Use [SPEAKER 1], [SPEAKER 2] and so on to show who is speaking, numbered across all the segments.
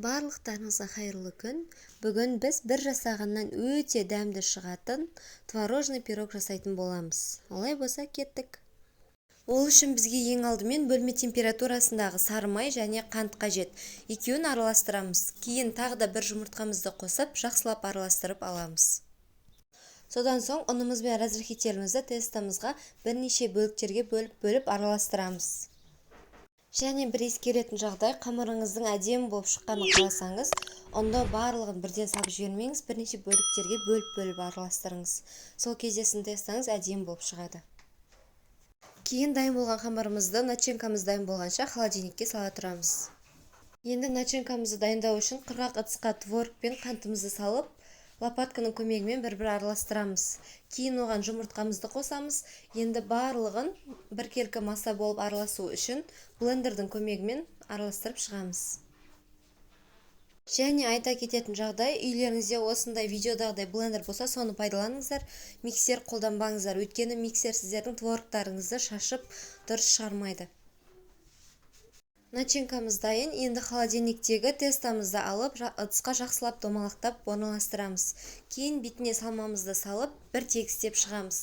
[SPEAKER 1] Барлықтарыңызға қайырлы күн! Бүгін біз бір жасағаннан өте дәмді шығатын творожный пирог жасайтын боламыз. Олай болса, кеттік! Ол үшін бізге ең алдымен бөлме температурасындағы сары май және қант қажет. Екеуін араластырамыз. Кейін тағы да бір жұмыртқамызды қосып, жақсылап араластырып аламыз. Содан соң ұнымыз бен разрыхителімізді тестомызға бірнеше бөліктерге бөліп-бөліп араластырамыз. Және бір ескеретін жағдай: қамырыңыздың әдемі болып шыққанын қаласаңыз, ұнды барлығын бірден салып жібермеңіз, бірнеше бөліктерге бөліп-бөліп араластырыңыз. Сол кезде сіздің тестаңыз әдемі болып шығады. Кейін дайын болған қамырымызды начинкамыз дайын болғанша холодильникке сала тұрамыз. Енді начинкамызды дайындау үшін құрғақ ыдысқа творог пен қантымызды салып, лопатканың көмегімен бір-бір араластырамыз. Кейін оған жұмыртқамызды қосамыз. Енді барлығын біркелкі масса болып араласу үшін блендердің көмегімен араластырып шығамыз. Және айта кететін жағдай: үйлеріңізде осындай видеодағыдай блендер болса, соны пайдаланыңыздар, миксер қолданбаңыздар, өйткені миксер сіздердің творогтарыңызды шашып, дұрыс шығармайды. Начинкамыз дайын. Енді холодильниктегі тестомызды алып, ыдысқа жақсылап домалақтап орналастырамыз. Кейін бетіне салмамызды салып, бір тегістеп шығамыз.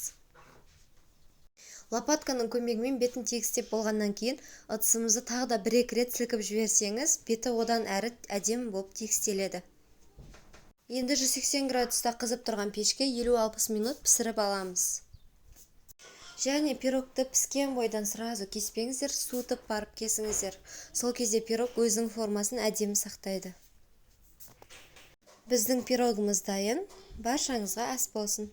[SPEAKER 1] Лопатканың көмегімен бетін тегістеп болғаннан кейін ыдысымызды тағы да бір-екі рет сілкіп жіберсеңіз, беті одан әрі әдемі болып тегістеледі. Енді 180 градуста қызып тұрған пешке 50-60 минут пісіріп аламыз. Және пирогты піскен бойдан сразу кеспеңіздер, суытып барып кесіңіздер. Сол кезде пирог өзінің формасын әдемі сақтайды. Біздің пирогымыз дайын. Баршаңызға ас болсын!